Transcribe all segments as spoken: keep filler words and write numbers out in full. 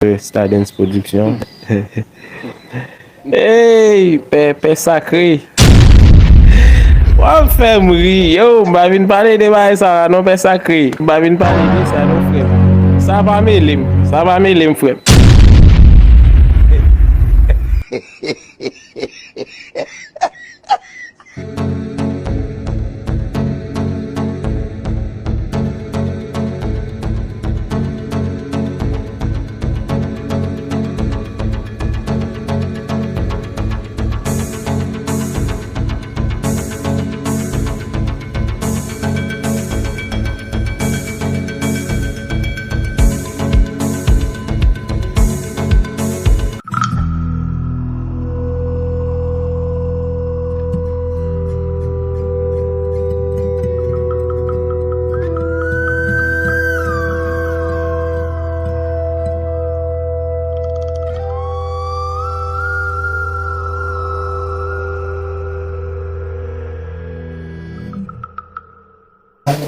Stardens Production. Ey, pè, pè sakre. W ap fè m ri. Yo, m pa vin pale de bagay sa a non, pè sakre. M pa vin pale de sa non, frè m. Sa pa mele m. Sa pa mele m, frè m.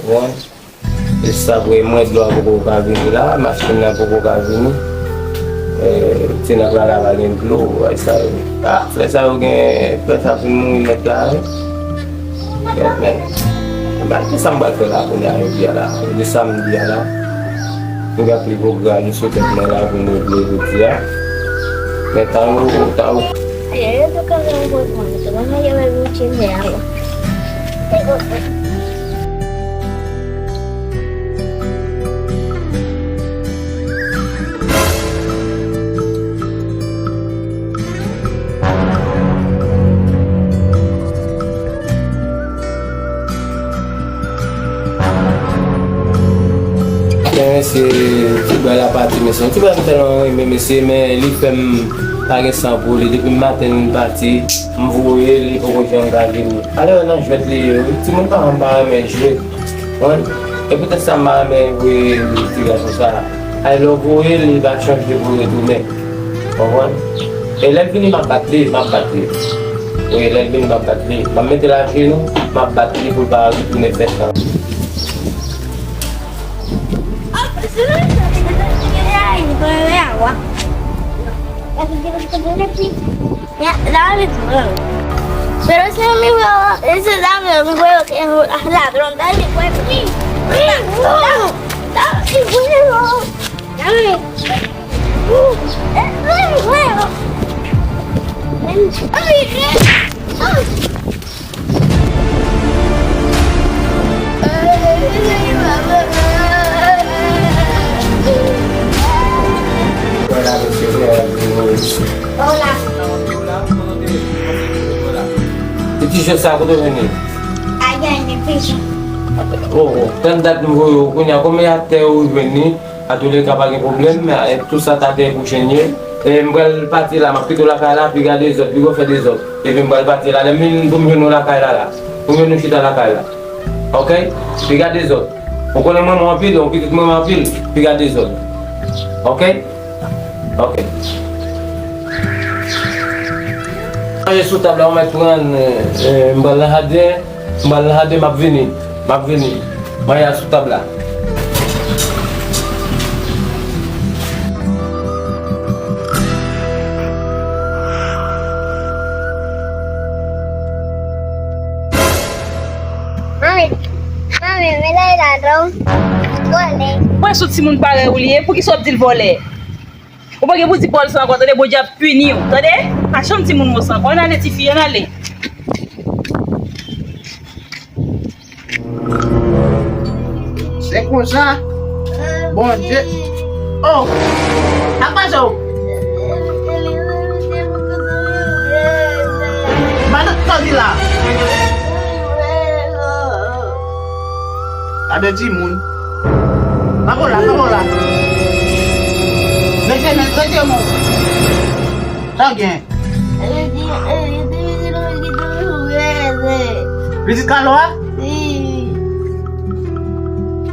Bon. E sa vre, mwen, dlo a poko ka vini la, machin nan poko ka vini. E, ti nan pral la pa gen dlo, ay sa yo. Ah, frè sa yo gen, frè sa fin mouri nèt la, wi. Mèt, mèt. Mèt, kisa m pral fè la kounye a, jodi a la? Jodi samdi a la. M gen anpil pwogram sou tèt mwen la pou m regle jodi a. Men tan yo, tan yo. Aye, yo te kòmanse yon gwo pran, yo te kòmanse yon gwo chimè a. Mesye, ti bwa la pati, mesye. Ti bwa m tèlman renmen, mesye, men li fè m pa gen san pou li. Depi maten li pati, m voye li, poko janm ka vini. Ale wè nan jwèt li ye, wi. Timoun pa, m pa renmen jwe. Konprann? E poutèt sa m pa renmen voye ti gason sa. Ay, lè w voye l, li pa chanje pou retounen. Konprann? E lè l vini, m ap bat li, m ap bat li. Wi, lè l vini, m ap bat li. M ap mete l ajenou, m ap bat li pou l pa retounen fè sa. Ya, dame, bro. Pero si mi bro, ese dame, mi bro, que ladrón, dame, pues, mi, mi, no, dame, mi bro. Dame. Eh, dame, bro. Dame, eh. Hola. E ti jwèt sa kote w jwenn li? Ayen, nan prizon. Oh, oh. Tann dat m voye w kounye a, konbyen atè ou jwenn li? Antouleka, pa gen pwoblèm, men, e, tout sa ta te pou chen ye. E, m pral pati la, m ap kite w lakay la, piga dezòd, piga w fè dezòd. Epi m pral pati la, lè m vin pou m jwenn w lakay la, la. Pou m jwenn w chita lakay la. Oke? Piga dezòd. Ou konnen mwen, mwen anpil, ou pitit mwen, mwen anpil, piga dezòd. Oke? Oke. Manje sou tab la, ou mèt pran, e, e, m pral nan jaden. M al nan jaden, m ap vini. M ap vini. Mwen a sou tab la. Manmi, manmi, men la e ladròn. Vòlè. Mwen sou timoun parèy ou li ye, poukisa w ap di l vòlè? Ou pa gen pou di Pòl sa ankò, tande, Bondye ap pini w, tande? Pa janm di moun mo sa ankò. Ann ale, tifi, ann ale. Se konsa, Bondye. Oh! Apa sa w? Madan, sa w di la? Gade timoun. Pran la, pran la. Rete men, rete men. Sa gen? Pitit Kalo a? Wi.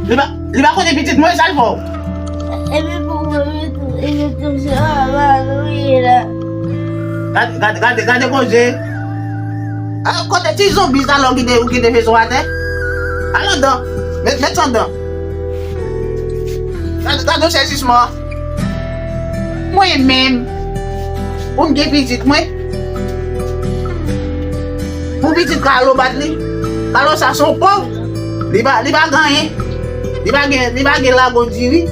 Li pa, li pa konnen pitit mwen, sa l fè w? Epi pou mwen, epi tou se mama nou ye la. Gade, gade, gade, gade koze. A, kote ti zonbi sa la ou kite, ou kite fè sou atè? Al andan. Met, met sa andan. Gade, gade yon sezisman. Mwen menm, pou m gen pitit mwen, pou pitit Kalo bat li, Kalo sa se yon pòv, li pa, li pa gen anyen, li pa gen, li pa gen lago diri,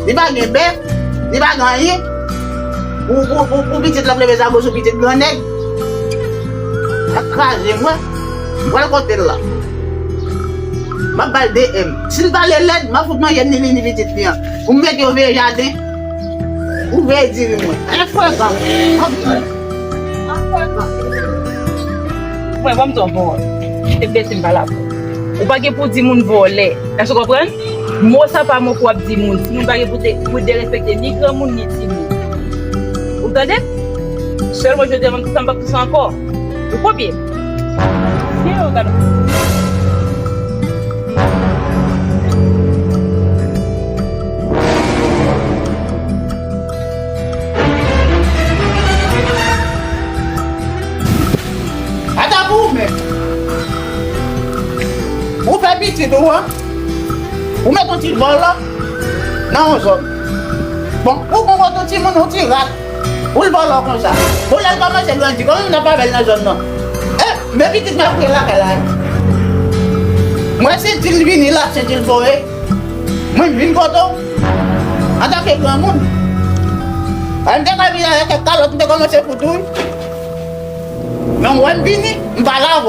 li pa gen bèf, li pa gen anyen. Pou, pou, pou, pou pitit l ap leve zago sou pitit gran nèg, l ap kraze m, wè. M pral kote l la. M ap ba l de M. Si l pale lèd, m ap fout manyè ni li ni pitit li an. Pou m mete yo veye jaden. Ou veye diri mwen. Anyen frekan. Anyen frekan. Mwen, ban m di w yon pawòl. Te blese m pa la pou. Ou pa gen pou di moun vòlè. Èske w konprann? Mo sa pa mo pou w ap di moun. Si moun pa gen pou de, pou derespekte ni granmoun ni timoun. Ou tande? Sèlman jodi a, m ap di sa, m p ap di sa ankò. Ou kopye. Sye yo gade. Ata pou ou menm. Ou fè pitit ou an. Ou met yon ti vòlò nan yon zòn. Bon, ou konn yon ti moun, yon ti rat. Ou l vòlò konsa. Bon, lè l kòmanse grandi, kòman moun ap avè l nan zòn nan? E, men pitit mwen ap rele lakay la. Mwen santi l vini la, santi l voye. Mwen vin kote w. Antanke granmoun. Lè m te ka vini avèk kèk kalòt, m te kòmanse fout ou. Men w wè m vini, m pale avè w.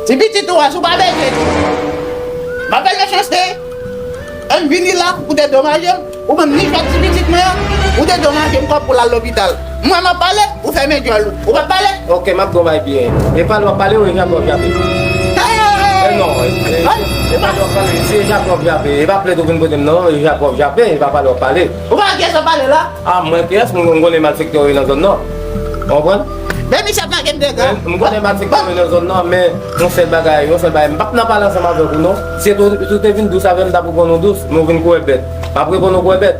Ti pitit ou a, si w pa bezwen, m ap fè l mechanste. E m vini la pou dedomaje m. Ou ban m ni jwèt ti pitit mwen an, ou dedomaje m kòb pou l al lopital. Mwen m ap pale, ou fèmen djòl ou. Ou p ap pale? Ok, m ap travay byen. E pale w ap pale, ou e Jakòb jape? E non, e, e, e pale w ap pale. Si e Jakòb jape, e pa plent ou vin pote m non, e Jakòb jape, e pa pale w ap pale. Ou pa gen sa pale la? A, mwen kiyès? M, m konnen malfektè yo ye nan zòn nan. Ou konprann? Men misye ap lage m dega. M, m konnen malfektè yo ye nan zòn nan, men yon sèl bagay, yon sèl bagay. M p ap nan pale ansanm avèk ou non. Si tou, si w te vin dous avè m, m t ap reponn ou dous, men w vin koure bèt. M ap reponn ou koure bèt.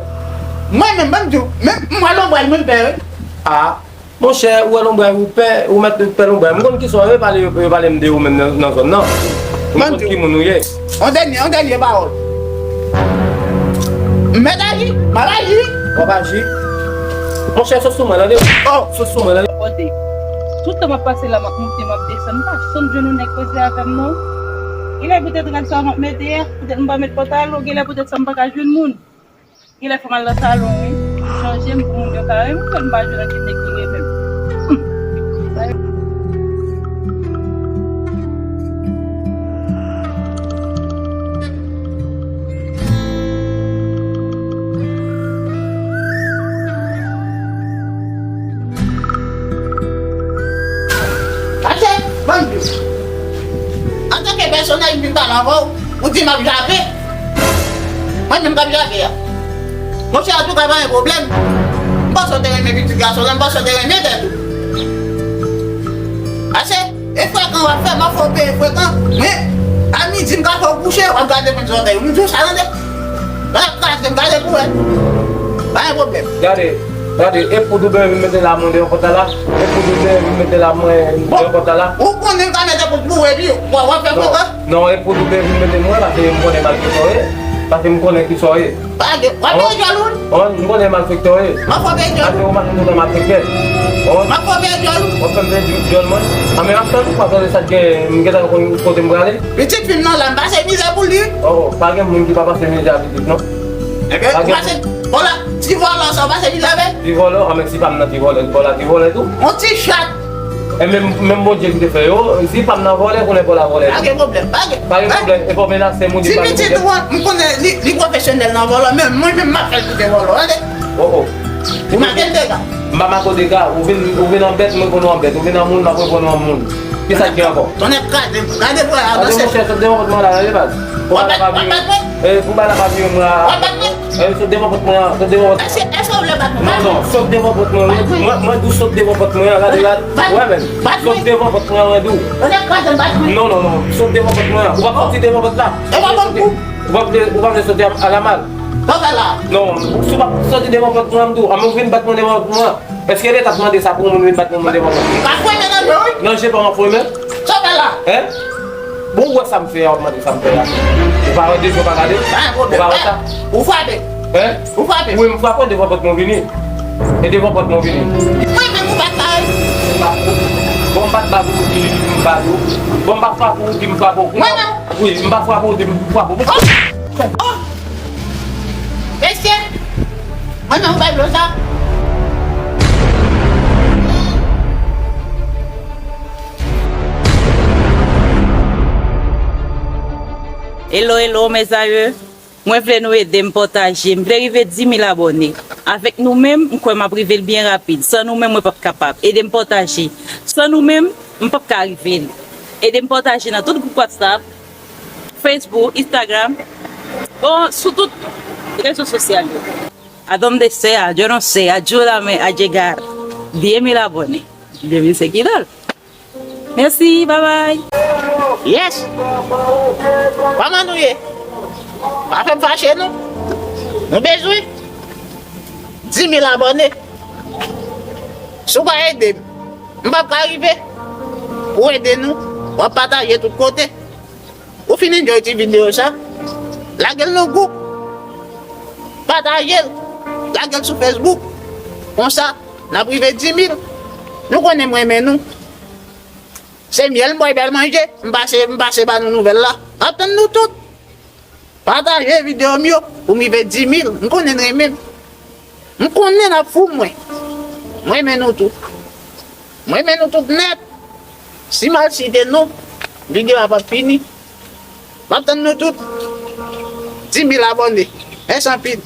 Mwen menm, ban m di w, men m wè lonbray mwen pè wi. A, monchè, ou wè lonbray ou pè, ou mèt pè lonbray. M konn kisa w ye, pale, yo, yo pale m de ou menm nan, nan zòn nan. M konn ki moun ou ye. Yon dènye, yon dènye pawòl. M mèt aji, m ap aji wi. W ap aji? Monchè, sot sou mwen, tande? Oh! Sot sou mwen, tande? Kote? Tout tan m ap pase la, m ap monte, m ap desann, m pa janm jwenn yon nèg koze avè m, non. Genlè poutèt rad sa m ap mete a, poutèt m pa met pantalon, genlè poutèt sa m pa ka jwenn moun. Genlè fò m al nan salon wi. Chanje m pou moun yo ka renmen m, m pa jwenn ankenn nèg ki renmen m. Mache, bann dous. Antanke pèsonèl, m vin pale avè w, ou di m ap jape. Mwen menm k ap jape a. Monchè, antouka, pa gen pwoblèm. M panse w te renmen pitit gason la, m panse w te renmen tèt ou. Ase, e frekan w ap fè, m ap fè w peye frekan. Men, a midi, m ka fè w kouche, w ap gade mwen zòtèy. M di w sa, tande? Lè w ap kraze m, gade pou wè. Pa gen pwoblèm. Gade, gade, e poud ou byen vin mete la mwen deyò pòt la la? E poud ou byen vin mete la mwen deyò pòt la la? Ou konnen m ka mete poud pou wè, epi w ap fè frekan? Non, e poud ou byen vin mete mwen, paske m konnen malfektè w ye. Paske m konnen kisa w ye. Pa gen, w ap peye djòl ou? Wi, m konnen malfektè w ye. M ap fè w peye djòl ou? Paske ou mache toutan malfektè. Wi. M ap fè w peye djòl ou? W ap fè m peye djòl mwen? Anben, m ap tann ou, paske sa k gen, m gentan konn kote m prale. Pitit fi m nan la, m pase mizè pou li. Oh, pa gen moun ki pa pase mizè a pitit non. Ebyen, ou pase vòlò, ti vòlò sa, ou pase mizè avè l? Ti vòlò, anben si pa m nan ti vòlò, vòlò a ti vòlè tou. On ti chat. E menm, menm Bondye ki te fè yo, si pa m nan vòlè, konnen vòlè a vòlè tou. Pa gen pwoblèm, pa gen. Pa gen pwoblèm, e pa w menace moun, li pa gen pwoblèm. Ti pitit ou an, m konnen li, li pwofesyonèl nan vòlò, men mwen menm m ap fè l kite vòlò, tande? Oh, oh. Ou make l dega. M pa make w dega, ou vin, ou vin anbèt, mwen konnen w anbèt, ou vin an moun, m ap reponn w an moun. Kisa k gen ankò? Tonnè kraze m. Gade bò a, gade monchè, sot devan pòt mwen la, gade baz. W ap bat mwen? E, pou bagay la pa vire mwen a. W ap bat mwen? E, sot devan pòt mwen an, sot devan pòt mwen. Èske, èske w vle bat mwen? Non, non, sot devan pòt mwen an, wi. Mwen, mwen di w sot devan pòt mwen an, gade la. Wè, men. Sot devan pòt mwen an, mwen di w. Tonnè kraze m, bat mwen. Non, non, non, sot devan pòt mwen an. Ou p ap soti devan pòt la. E w ap ban m kou? Ou p ap vle, ou p ap vle soti a, a la mal. Sa w fè la? Non, si w p ap soti devan pòt mwen an, m di w, a mwen vin bat mwen devan pòt mwen an. Èske Leta t mande sa pou yon moun vin bat yon moun devan pòt li? M ap fwete nan je w, wi. Nan je pa w m ap fwete? Sa w fè la? Hein? Bon, ou wè sa m fè a, w ap mande sa m fè a. Ou pa wè de je w pa gade? Pa gen pwoblèm. Ou pa wè sa? Ou frape. Hein? Ou frape? Wi, m frape w devan pòt mwen vini. E devan pòt mwen vini. Mwen menm ou bat la. Bon, m bat la pou ou di m bat ou. Bon, m pa frape w, di m frape w. Mwen menm? Wi, m pa frape w, di m frape w. Oh! Oh! Mesye! Mwen menm ou bay blo sa? Hello, hello, mes amours. Mwen vle nou ede m pataje. M vle rive dis mil abòne. Avèk nou menm, m kwè m ap rive l byen rapid. San nou menm, mwen p ap kapab. Ede m pataje. San nou menm, m p ap ka rive l. Ede m pataje nan tout gwoup WhatsApp, Facebook, Instagram, bon, sou tout rezo sosyal yo. A donde sea, yo no sé, ayúdame a llegar diez mil abòne. Diez mil seguidor. Mèsi, babay. Yes. Kòman nou ye? Pa fè m fache non. Nou bezwen dis mil abòne. Si w pa ede m, m p ap ka rive. Pou w ede nou, w ap pataje tout kote. Ou fin enjoy ti videyo sa? Lage l nan gwoup. Pataje l. Lage l sou Facebook. Konsa, n ap rive dis mil. Nou konnen m renmen nou. Se myèl m bwè bèl manje. M pase, m pase ba nou nouvèl la. M ap tann nou tout. Pataje videyo m yo pou m rive dis mil. M konnen n renmen m. M konnen n ap fou mwen. Mwen renmen nou tout. Mwen renmen nou tout nèt. Si m al site non, videyo a p ap fini. M ap tann nou tout. Dis mil abòne. Mèsi anpil.